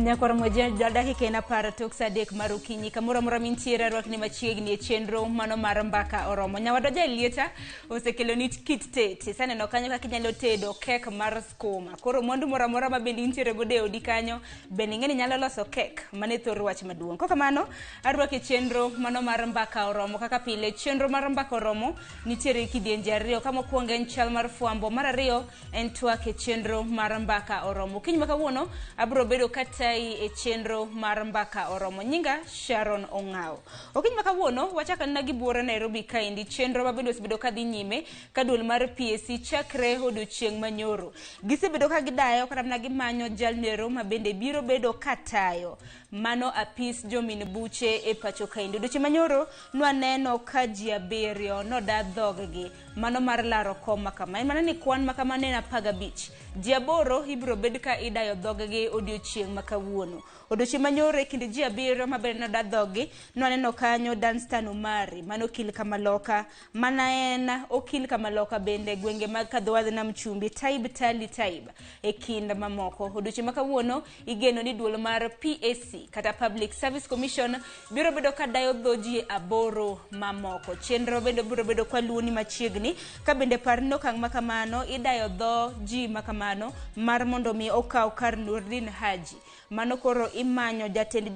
Nyakwar Mweje dakika en 10 tok sa 3 mar okinyi kamoro amora mintiere arwakni machiegni e chenro mano mar mbaka oromo. Nyawadwa Jalieta osekeloni kit tet. Iseneno kanyo kaka inyalo tedo kek mar skuma. Koro mwandu moro amora ma bende intiere godo e odi kanyo bende ing'e ni nyalo loso kek. Mano e thor wach maduong'. Kokamano arwaki e chenro mano mar mbaka oromo. Kaka pile chenro mar mbaka oromo nitiere kidienje ariyo ka mokwongo en chal mar fwambo, mar ariyo en twak e chenro mar mbaka oromo. Okinyi ma kawuono abiro bedo katayi e chenro mar mbaka oromo. Nyinga Sharon Ong'awo. Okinyi ma kawuono wachako anena gi buora Nairobi kaendi chenro ma bende osebedo kadhi nyime ka duol mar PSC chakre odiochieng' manyoro. Gisebedo ka gidayo kata mana gimanyo jalnero ma bende biro bedo katayo mano apis jomin buche e pacho kaendi. Odiochieng' manyoro nwaneno ka ji 7 noda dhoggi mano mar laro kom ma kama. En mana ni kwan ma kamano en 15. Ji 8 ibiro bed ka idayo dhoggi odiochieng' ma kawuono. Odiochieng' manyoro e kind ji 7 ma bende noda dhoggi, nwaneno kanyo Danstan Omari, mano okil Kamaloka, mana en okil Kamaloka bende gwenge mag Kadhowadh Nam Chumbi, Taib Tali Taib e kind mamoko. Odiochieng' ma kawuono igeno ni duol mar PSC kata Public Service Commission biro bedo ka dayo dho ji 8 mamoko. Chenro bende biro bedo kwa luoni machiegni ka bende par ni okang' ma kamano idayo dho ji ma kamano mar mondo mi okaw kar Nurdin Haji. Mano koro imanyo jatend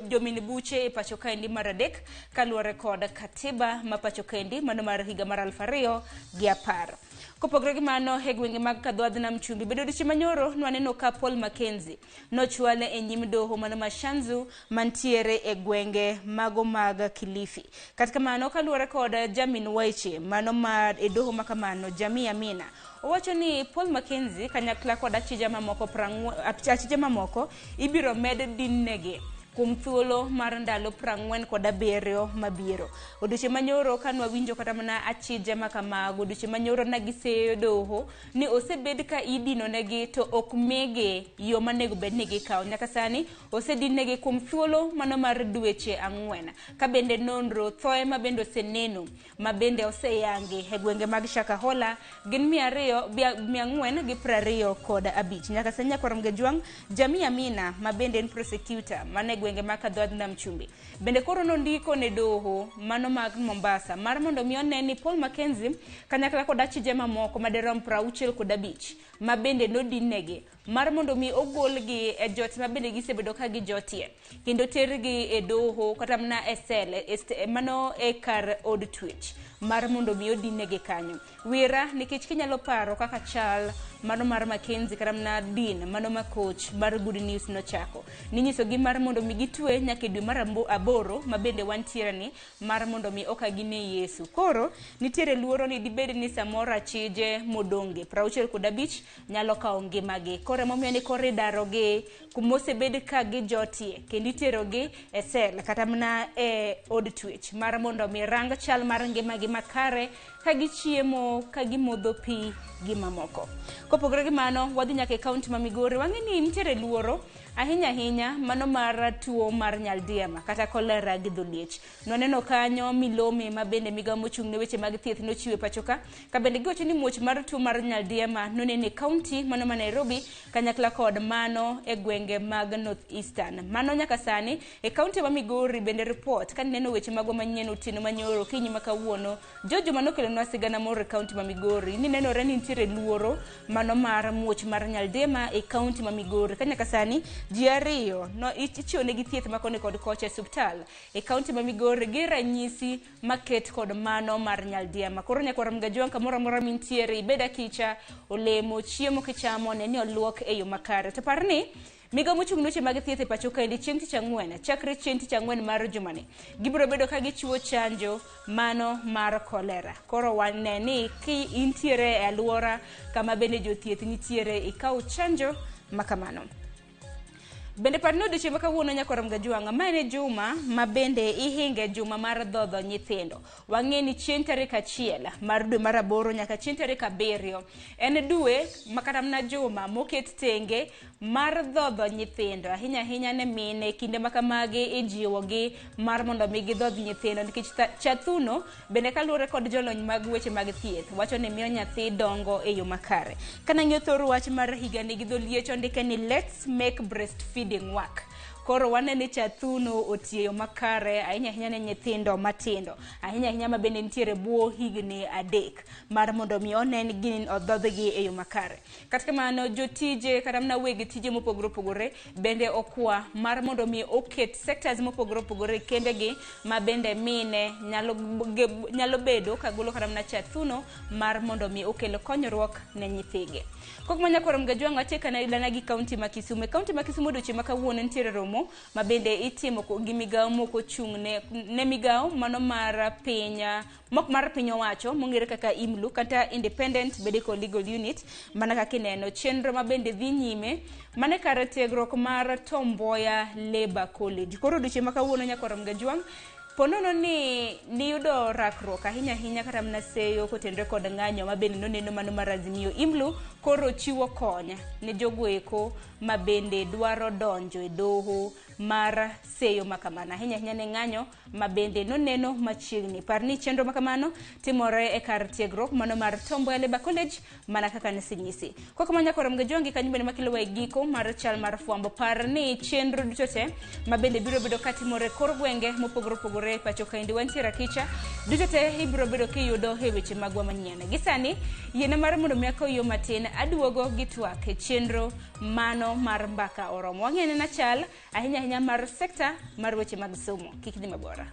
jomin buche e pacho kaendi mar 3 kaluwore kod katiba ma pacho kaendi mano mar higa mar 2010. Kopogore gi mano e gwenge mag Kadhowadh Nam Chumbi bedo odiochieng' manyoro nwaneno ka Paul Mackenzie nochwale e nyim doho mano ma Shanzu mantiere e gwenge mago mag Kilifi. Kata kamano kaluwore kod Jamin Waiche mano ma e doho ma kamano Jamii Amina owacho ni Paul Mackenzie kanyakla kod achija mamoko achija mamoko ibiro med dinnegi kuom thuolo mar ndalo 47 mabiro. Odiochieng' manyoro ka nwawinjo kata mana achije ma kamago, odiochieng' manyoro na giseyo doho ni osebed ka idino negi to ok migi yo manego bed ni gikawo. Nyaka sani osedin negi kuom thuolo mano mar dweche 4. Ka bende nonro thoe ma bende oseneno ma bende oseyangi e gwenge mag Shakahola gin 425. Nyaka sani nyakwar Mgejwang' Jamii Amina ma bende en prosecutor mane gwenge mag Kadhowadh Nam Chumbi bende koro nondiko ne doho mano mag Mombasa mar mondo mi one ni Paul Mackenzie kanyakla kod achije mamoko madirom 65 ma bende nodinnegi mar mondo mi ogolgi e jot ma bende gisebedo ka gijotie kendo tergi e doho kata mana e sel mano e kar od twech mar mondo mi odinnegi kanyo. Wira nikech kinyalo paro kaka chal mano mar Mackenzie kata mana din mano ma coach mar Good News nochako ninyisogi mar mondo mi gitwe nyaka e dwe mar 8 ma bende wantiere ni mar mondo mi oka gine Yesu. Koro nitiere luoro ni dibed ni samoro achije modonge 65 nyalo kawo ngimagi. Koro emomiyo ni koro idarogi kumosebed ka gijotie kendo iterogi e sel kata mana e od twech mar mondo mi rang chal mar ngimagi makare ka gichiemo, ka gimodho pi gi mamoko. Kopogore gi mano, wadhi nyaka e kaunti ma Migori. Wang'e ni nitiere luoro ahinya ahinya mano mar tuo mar nyaldiema kata kolera gi dholiech. Nwaneno kanyo milome ma bende migawo mochung' ne weche mag thieth nochiwo e pacho ka, ka bende giwacho ni muoch mar tuo mar nyaldiema noneno e kaunti mano ma Nairobi kanyakla kod mano e gwenge mag North Eastern. Mano nyaka sani e kaunti ma Migori bende report ka neno weche magwa manyien otieno manyoro okinyi ma kawuono Jojo manokelonwa sigana moro e kaunti ma Migori ni nenore ni nitiere luoro mano mar muoch mar nyaldiema e kaunti ma Migori ka nyaka sani ji 2 no ichiwo negi thieth ma koni kod kocha e osiptal e kaunti ma Migori gi ranyisi maket kod mano mar nyaldiema. Koro nyakwar Mgajwang' kamoro amora mintiere ibed akicha olemo chiemo kichamo ne ni oluok e yo makare. To par ni migawo mochung' ne weche mag thieth e pacho kaendi chieng' tich ang'wen chakre chieng' tich ang'wen mar jumani gibiro bedo ka gichiwo chanjo mano mar kolera. Koro wane ni ki intiere e alwora kama bende jothieth nitiere ikaw chanjo ma kamano. Bende par ni odiochieng' ma kawuono nyakwar Mgajwang' ma en e juma ma bende ihinge juma mar dhodho nyithindo. Wang'e ni chieng' tarik 1 mar dwe mar 8 nyaka chieng' tarik 7 en dwe ma kata mana juma moket tenge mar dhodho nyithindo ahinya ahinya ne mine. Kinde ma kamagi ijiwogi mar mondo mi gidhodh nyithindo nikech chathuno bende kaluwore kod jolony mag weche mag thieth wacho ni miyo nyathi dongo e yo makare. Kana ng'iyo thor wach mar higani gi dho liech ondike ni let's make breastfeeding building work. Koro wanene cha thuno otiyo makare ahinya ahinya ne nyithindo matindo, ahinya ahinya ma bende nitiere bwo higni 3 mar mondo mi onen gin odhodhgi e yo makare. Kata kamano jotije kata mana weg tije mopogore opogore bende okwa mar mondo mi oket sectors mopogore opogore e kembegi ma bende mine nyalo bedo kagolo kata mana cha thuno mar mondo mi okel konyruok ne nyithigi. Kok manya koro mgajwang' atieka na dana gi kaunti ma Kisumu. E kaunti ma Kisumu odiochieng' ma kawuono nitiere romo ma bende itimo gi migawo moko ochung' ne migawo mano mar piny mok mar piny owacho mong'ere kaka IMLU kata Independent Medical Legal Unit, mana kaka ineno chenro ma bende dhi nyime mane kar tiegruok mar Tom Mboya Labour College. Koro odiochieng' ma kawuono nyakwar Mgajwang' ponono ni niyudo rakruok ahinya ahinya kata mana seyo kotenore kod ng'anyo ma bende noneno mano mar Azimio. IMLU koro chiwo kony ne jogo eko ma bende dwaro donjo e doho mar seyo makamano, ahinya ahinya ne ng'anyo ma bende noneno machiegni. Par ni chenro makamano timore e kar tiegruok mano mar Tom Mboya Labour College mana kaka nesenyisi. Kok manya koro mgajongi kanyo bende makelo e giko mar chal mar fwambo. Par ni chenro duto te ma bende biro bedo katimore kor gwenge mopogore opogore pacho kaendi wantiere akicha duto te ibiro bedo kiyudo e weche magwa manyien. Gi sani yiena mar mondo mi akaw yo matin aduogo gi twak e chenro mano mar mbaka oromo. Wang'e nena chal ahinya ahinya mar sekta mar weche mag somo. Kik idhi mabor.